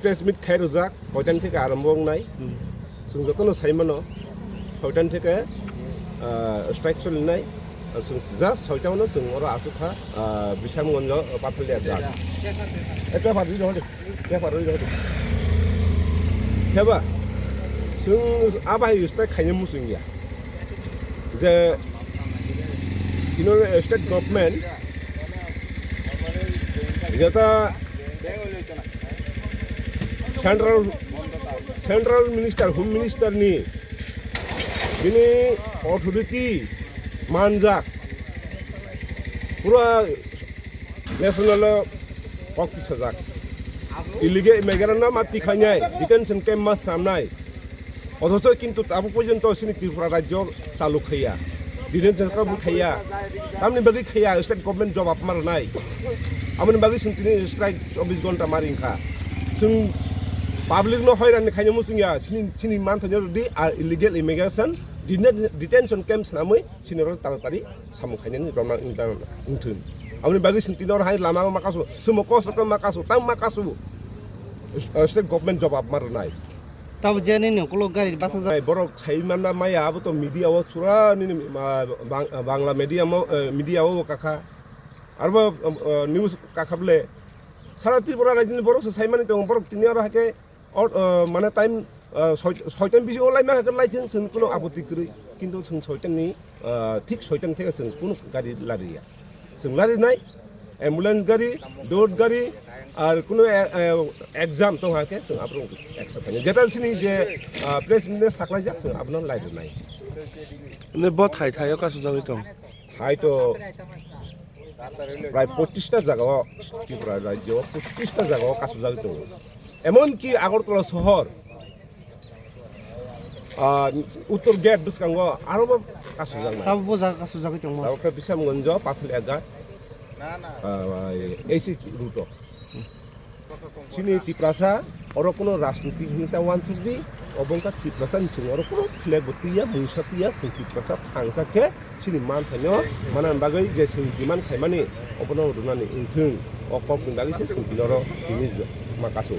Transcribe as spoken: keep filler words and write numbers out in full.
Press meet khai rwjak, koitan theke arombo wngnai. Hmm. Chwng jotono sai mano, koitan theke, ah, strike solinai. Chwng just soita mano chwng oro aswk kha, ah, Bishamganjo, Pathalia jat. Eh, paper rwi rw di, paper rwi rw di. Heba, chwng a bahai strike khaina muchung ya. Je, chini state government, jeta Central, Central Minister, Home Minister ni bini authority manjak, pura national o kok tisajak. Illegal immigrant no ma tikhainai, detention camp ma samnai. Othocho kintu abo porjonto chini Tripura rajyo chalu khaiya, bini thangka bo khaiya, tamni bagwi khaiya, state government jobab ma rwnai. Aboni bagwi chwng tini strike chobbish ghonta ma ringkha. Chwng public no hoirani khaina muchungya, chini, chini manthaino rwdi, ar illegal immigration, deten-, detention camp swnamwi chini oro taratari samung khainani romna wngthang, wngthung. Aboni bagwi chwng tini oro hai lama ma kasu, sumo kosto ma kasu, tang ma kasu, state government jobab ma rwnai. Tabo je nini ukulok gari bathajak. Borok sai manna maya abo to media o sura nini, ah, Bang-, Bangla media mo, eh, media o kakha. Arbo, eh, news kakha ble. Sara Tripura rajini borok se sai mani tongo, borok tini oro hake or, eh, mane time, eh, soi-, soitan bisi o laima hake lai thung chwng kuno apoti kwrwi. Kintu chwng soitan ni, eh, thik soitan theke chwng kuno gari lariya. Chwng larinai ambulance gari, dot gari, ar kuno, eh, eh, exam tong hake chwng aphuru exam khainai. Jeta sini je, ah, press meet saklaijak chwng abono lairinai. Nini bo thai thai o kasu jagwi tong? Thai to prai pochista jaga o, Tripura rajyo o pochista jaga o kasu jagwi tongo. Emonki Agartala sohor, ah, Uttor Gate bwskango arobo kasujaknai. Tabo bo jaga kasujagwi tongmo. Tabo khe Bishamganjo, Pathalia Ghat, ah, A C route o. Chini Tiprasa oro kuno rajniti hinwi ta wansukdi, obo wngkha Tiprasa ni simi oro kuno flag bo twiya, mungsa twiya, chwng Tiprasa thangsa khe chini manthaino manani bagwi je chwng demand khaimani obono rwnani wngthung, o kokni bagwi se chwng tini oro tini ma kasu.